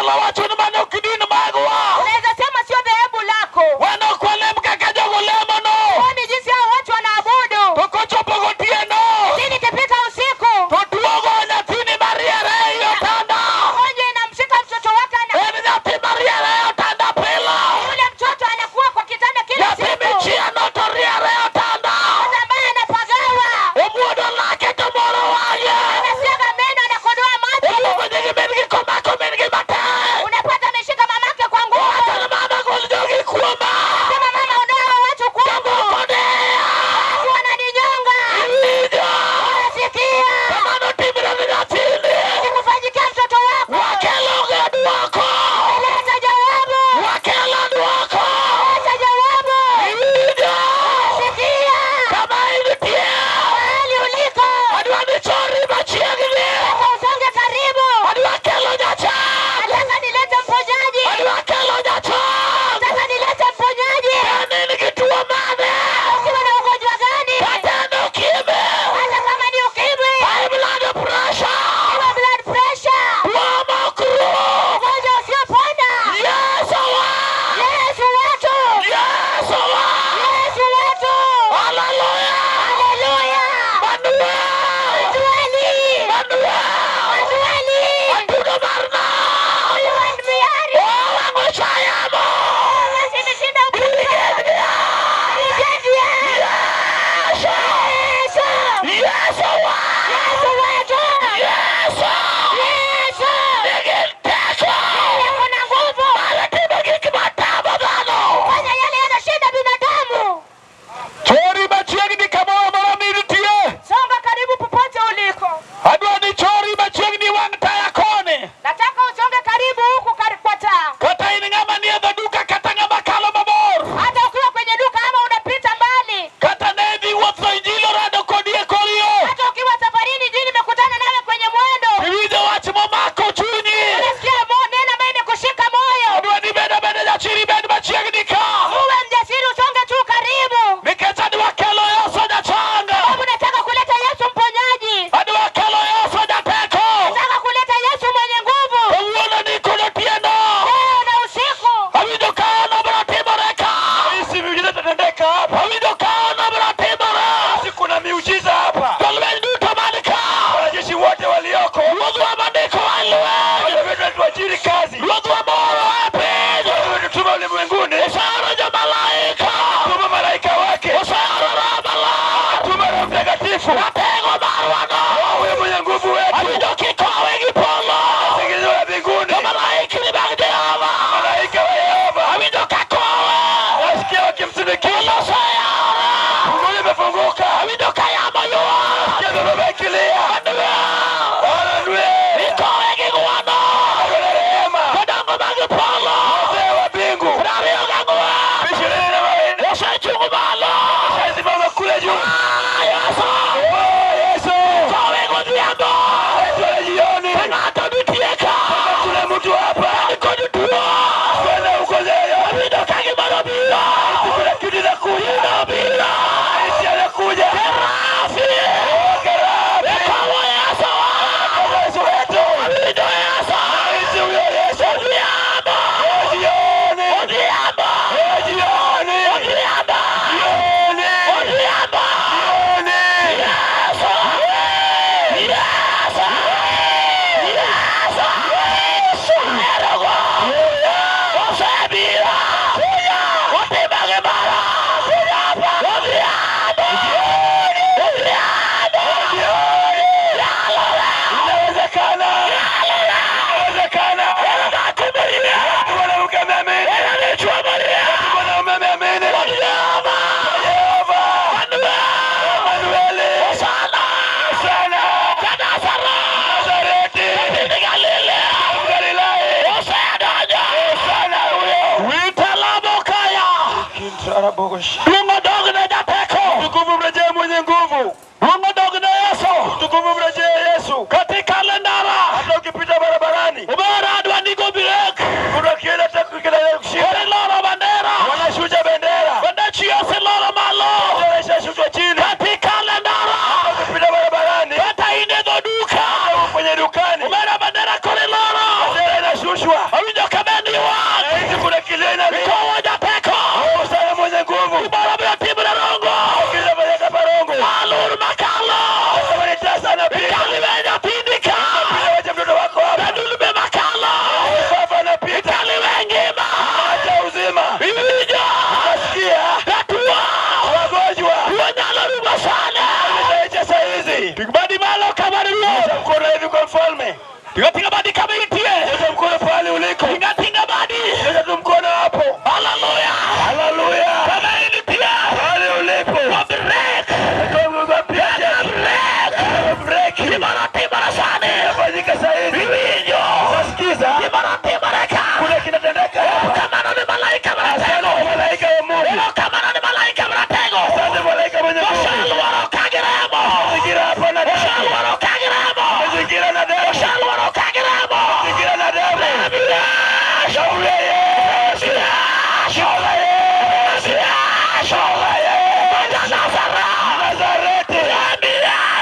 Inyalo wacho ni mano ok din magwa. Unaweza sema sio dhehebu lako. Wan ok walem kaka jogo lemono. Kwani jinsi hao watu wanaabudu. To kochopo gotieno, Lakini ikifika usiku, to duogo nyathini mariere ei otanda. mgonjwa inamshika mtoto wake ana En nyathi mariere e otanda pile. yule mtoto anakuwa kwa kitanda kila Nyathi siku. michiano to riere e otanda. Mtoto ambaye anapagawa, Omuodo lake to moro wang'e. anasiaga meno, anakodoa macho. Oluongo nying min-gi komako min-gi matek. Unapata ameshika mamake kwa nguvu. Owacho ni mama gol jogi kuoma. Sema mama, ondoa hao watu kwangu. Jomoko deya. Watu wananinyonga. Iwinjo. Unasikia? Kamano timre ni nyathini. Ikikufanyikia mtoto wako, Wakelo gi dwoko. leta jawabu. Wakelo dwoko. Leta jawabu. Iwinjo. Unasikia? Kama intie. Mahali uliko, Adwa ni chori machiegni. nataka usonge karibu. Adwa kelo jachang. Nataka nilete mponyaji. Adwa kelo jachang. Nataka nilete mponyaji. En in gi tuo mane? Ukiwa na ugonjwa gani? Kata en ukimwi. Hata kama ni ukimwi, High blood pressure. iwe blood pressure, Tuo mok rum. ugonjwa usiopona. Yesu wa. Yesu wetu, Yesu wa. Yesu wetu. Hallelujah. Haleluya. Manuel. Manueli, Manuel. Manueli. Atudo mar nam. Huyu wa Miari. Owang'o chayamo. Basi imeshinda upanga. Brigedia. Brigedia. Yesu. Yesu. Yesu wa. Yesu wetu. Yesu. Yesu. Nigi teko. Yeye kuna nguvu. Mar timo gik matamo dhano. Fanya yale yanashinda binadamu. Chori machiegni kamoro amora mintie. Songa karibu popote uliko. Adwa ni chori machiegni wang' taya koni. Nataka usonge karibu huku kwa taa. Kata in ng'ama nie dho duka kata ng'ama kalo mabor. Hata ukiwa kwenye duka ama unapita mbali. Kata ne idhi wuotho injili orado kodi e kor yo. Hata ukiwa safarini injili imekutana nawe kwenye mwendo. Iwinjo wach momako chunyi. Unasikia neno ambayo imekushika moyo. Adwa ni bed abeda jachir ibed machiegni ka. Uwe mjasiri usonge tu karibu. Nikech adwa kelo Yesu jachanga. Sababu nataka kuleta Yesu mponyaji. Adwa kelo Yesu jateko. Nataka kuleta Yesu mwenye nguvu. Kawuono ni kod otieno. Leo na usiku. Awinjo ka ono biro timore ka. Hisi miujiza itatendeka hapa. Awinjo ka ono biro timore. Basi kuna miujiza hapa. Jolweny duto man ka. Wanajeshi wote walioko. Ruodhwa mondikowa e lweny. Wale wetu walituajiri kazi. Ruodhwa moorowa e piny. Wale wetu ulimwenguni. Oseoro jomalaika. Tuma malaika wake. Oseoro Roho Maler. Tuma Roho Mtakatifu. Ratego marwa no. Wewe mwenye nguvu wetu. Awinjo kikowe gi polo. Tengenezwa la mbinguni. To malaikni mag Jehova. Malaika wa Yehova. Awinjo ka kowe. Nasikia wakimtumikia. Polo oseyawore. Mbinguni imefunguka. Awinjo ka yamo ywak. Sikia dhoruba ikilia. Manuel. Haleluya. Ikowe gi ng'wono. Kuna rehema. Jodongo mag polo. Wazee wa mbingu. 24. 24. Osechung' malo. Washasimama kule juu. Ah, Yesu. Oh, Yesu. Kowe godhiambo. Yesu wa jioni. Ng'ato nitie ka. Kuna mtu hapa. Kod tuo. Kwenda huko leo. Awinjo ka gimoro biro. Kuna kitu inakuja. Biro. Yesu anakuja. Rafi. Oh, Kerafi. Ikowo Yesu wa. Yesu wetu. Awinjo Yesu. Yesu huyo Yesu. Odhiambo. Oh, jioni. Odhiambo. Oh, jioni. Odhiambo. Jioni. Odhiambo. Jioni. Yesu. Yesu. Yesu. Erogo. Osebiro. Otimo gimoro. Odhiambo. Odhiambo. Inawezekana. Inawezekana. Mwanamke ameamini. Mwanaume ameamini. Yehova. Emanueli. Hosana. Nazareti. Galilaya. Hosana huyo. Duong' odogne jateko. Utukufu mrejee mwenye nguvu. Duong' odogne Yesu. Utukufu mrejee Yesu. Katika ndara. Hata ukipita barabarani, Omera adwa ni go break. kuna kile kile kushinda. Koro iloro bandera. Wanashusha bendera. Bandechi oseloro malo. Bendera ishashushwa chini. Katika ndara. Hata ukipita barabarani, Kata in e dho duka. kwenye dukani, Omera bandera koro iloro. bendera inashushwa. Mkono hivi kwa mfalme. Tinga tinga badi kama intie. Nyosha mkono pale uliko. Tinga tinga badi. Nyosha tu mkono hapo. Haleluya. Haleluya. Kama intie. Pale ulipo. Kwa break. Kwa break. Break. Break. Gimoro timore sani. Inafanyika saa hizi. Iwinjo. Unasikiza? Gimoro timore ka. Kuna kinatendeka hapa. Kamano ni malaika maratego. Asante malaika wa Mungu. Kamano ni malaika maratego. Asante malaika mwenye nguvu. Oshalwaro ka gi remo. Mazingira hapa na damu. Oshalwaro ka gi remo. Mazingira na damu. Oshalwaro ka gi remo. Mazingira na damu. Yesu. Shauri ya Yesu. Shauri ya Yesu. Shauri ya Yesu. Nazareti.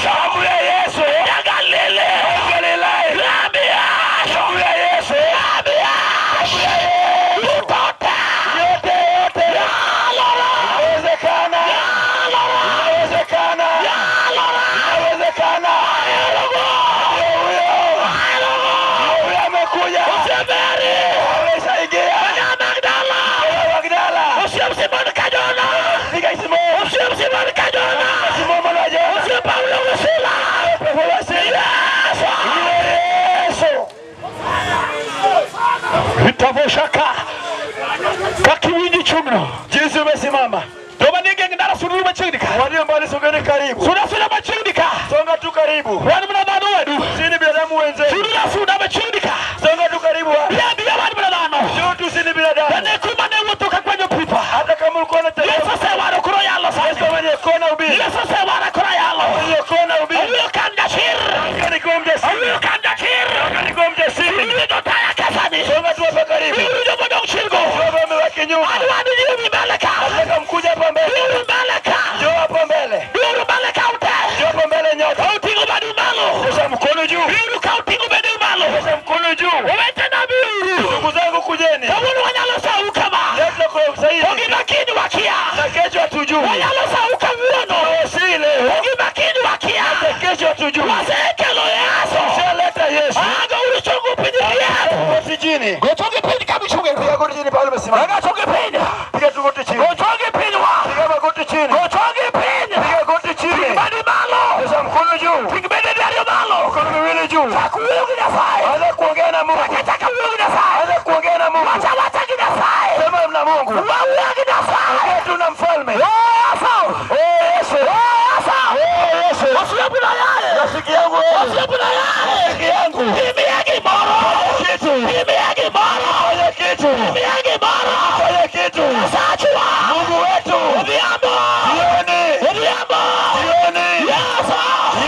Shauri ya Yesu. Galilea. Galilaya. Shauri ya Yesu. Shauri ya Yesu. Yote yote. Inawezekana. Inawezekana. Inawezekana. Ndio huyo. Ndio huyo amekuja. Ameshaingia. Magdala. Fika Simon. Simon mwana wa Jona. Paulo wa Sila. Yesu. Itavoshaka. Kakiwinji chungno. Jinsi umesimama. Joma ni geng ndara suru machiegni ka. Walio mbali songeni karibu. Suda suda machiegni ka. Songa tu karibu. Wan mana dhano wedu. Sisi ni binadamu wenzetu. Suda suda machiegni ka. Songa tu karibu hapa. Bia bia wan mana dhano. Njoo tu sisi ni binadamu. Bende kuma ne wuotho ka kwanyo pipa. Hata kama ulikuwa unatembea. Yesu osewaro koro yalo sani. Yesu mwenye kona ubiri. Yesu osewaro koro yalo. Mwenye kona ubiri. Awuoyo ka an jachir. Nataka nikuwe mjasiri. Awuoyo ka an jachir. Nataka nikuwe mjasiri. Iwinjo taya kasani. Songa tu hapa karibu. Iwinjo modong' chien go. Njoo ameweke nyuma. Adwa ni yumi mbele ka. Nataka mkuja hapa mbele. Biuru mbele ka. Njoo hapa mbele. Biuru mbele ka ute. Njoo hapa mbele nyote. Ka uting'o badu malo. Nyosha mkono juu. Biuru ka uting'o badu malo. Nyosha mkono juu. Owetena biuru. Ndugu zangu kujeni. Kawuono wanyalo sau kama. Leo tunakuwa To sahihi. gima kiny wakia. Na kesho hatujui. Wanyalo sau kawuono. Si leo. To gima kiny wakia. Hata kesho hatujui. Wasekelo Yesu. Tushaleta Yesu. Aga uru chongo piny rier. Goti chini. Go chongi piny kama ichunge. Piga goti chini pale umesimama. Aga chongi piny. Piga tu goti chini. Go chongi piny wa. Piga magoti chini. Go chongi piny. Piga goti chini. Badi malo. Nyosha mkono juu. Ting bede dariyo malo. Mikono miwili juu. Chak wuoyo gi Nyasaye. Anza kuongea na Mungu. Chak wuoyo gi Nyasaye. Anza kuongea na Mungu. Wacha wacha gi Nyasaye. Sema na Mungu. Wuoyo gi Nyasaye. Ongea tu na mfalme. Yesu. Oh Yesu. Yesu. Oh Yesu. Osiepna yaye. Rafiki yangu wewe. Osiepna yaye. Rafiki yangu. Imiya gimoro. Kitu. Imiya gimoro. Fanya kitu. Imiya gimoro. Fanya kitu. Nyasachwa. Mungu wetu. Odhiambo. Jioni. Odhiambo. Jioni. Yesu.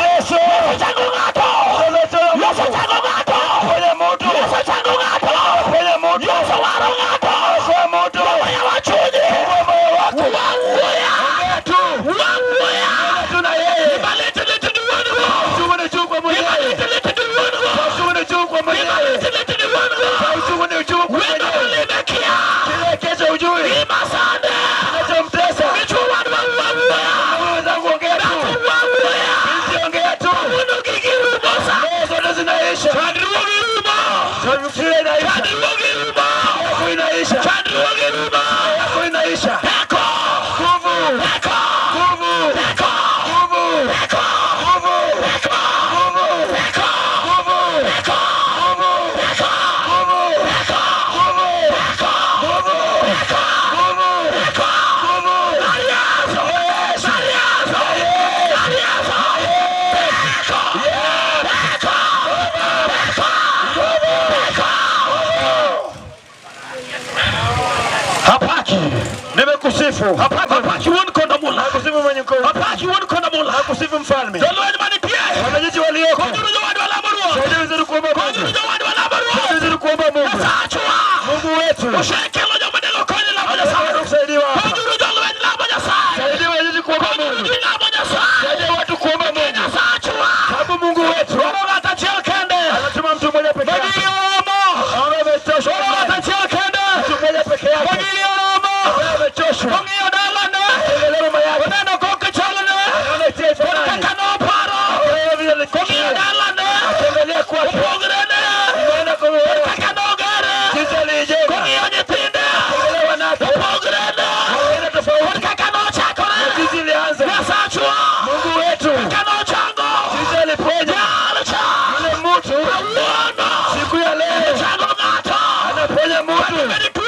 Yesu. Yesu chango ng'ato. Yesu chango ng'ato. Fanya moto. Yesu chango ng'ato. Fanya moto. Yesu waro ng'ato. Fanya moto. Yawa chunyi. Fungua moyo wako. Wawuoya. Ongea tu. Wawuoya. Ongea tu na yeye. Imalete lete ni wuon-go. Uchungu ni uchungu kwa mwenyewe. Imalete lete ni wuon-go. Uchungu ni uchungu kwa mwenyewe. Imalete lete ni wuon-go. Uchungu ni uchungu kwa Wendo mwenyewe. ulime kia. Kile kesho hujui. Imasande. Kinachomtesa. Dichwo wadwa wawuoya. Wewe wenzangu ongea tu. Wawuoya. Binti ongea tu. Kawuono gigi rumo sa. Roho zote zinaisha. Chandruoge rumo. Shida inaisha. Chandruoge rumo. Yako inaisha. Chandruoge rumo. Yako inaisha. Teko. Nguvu. Teko. Nguvu. Teko. Nguvu. Teko. Nguvu. Teko. Nguvu. Teko. Nguvu. Teko. Nguvu. Teko. Nguvu. Teko. Nguvu. Teko. Nguvu. Teko. Nguvu. Teko. Nguvu. Yesu. Yesu. Yesu. Yesu. Yesu. Teko. Teko. Teko. Teko. Hapaki. Nimekusifu. Hapaki. Hapaki wuon konda mula. Nakusifu mwenye nguvu. Hapaki wuon konda mula. Nakusifu mfalme. Jolweny manitie. Wanajeshi walioko. Konyuru jowadwa lamo ruoth. Saidia vizuri kuomba Mungu. Konyuru jowadwa lamo Saidia ruoth. vizuri kuomba Mungu. Nyasachwa. Mungu wetu. Osekelo joma nego kony lamo Nyasaye. Kusaidiwa hapa. Konyuru jolweny lamo Nyasaye. Saidia wanajeshi kuomba Konyuru Mungu. ji lamo Nyasaye. Saidia watu kuomba Mungu. Nyasachwa. Sababu Mungu wetu Oro ng'ato achiel kende. anatuma mtu mmoja peke yake. Magiri oromo. Ambaye amechoshwa. Oro ng'ato achiel kende. Mtu mmoja peke yake. Magiri oromo. Ambaye amechoshwa. Ong'iyo dalane. Angalia mama yake. Oneno kok chalne. Anaona itie fulani. Kaka noparo. Anaona vile Kong'iyo alifikiria. dalane. Akiangalia kwake. Opogrene. Anaona kwa wewe. Kaka nogere. Jinsi aliijenga. Kong'iyo nyithinde. mtu. Kata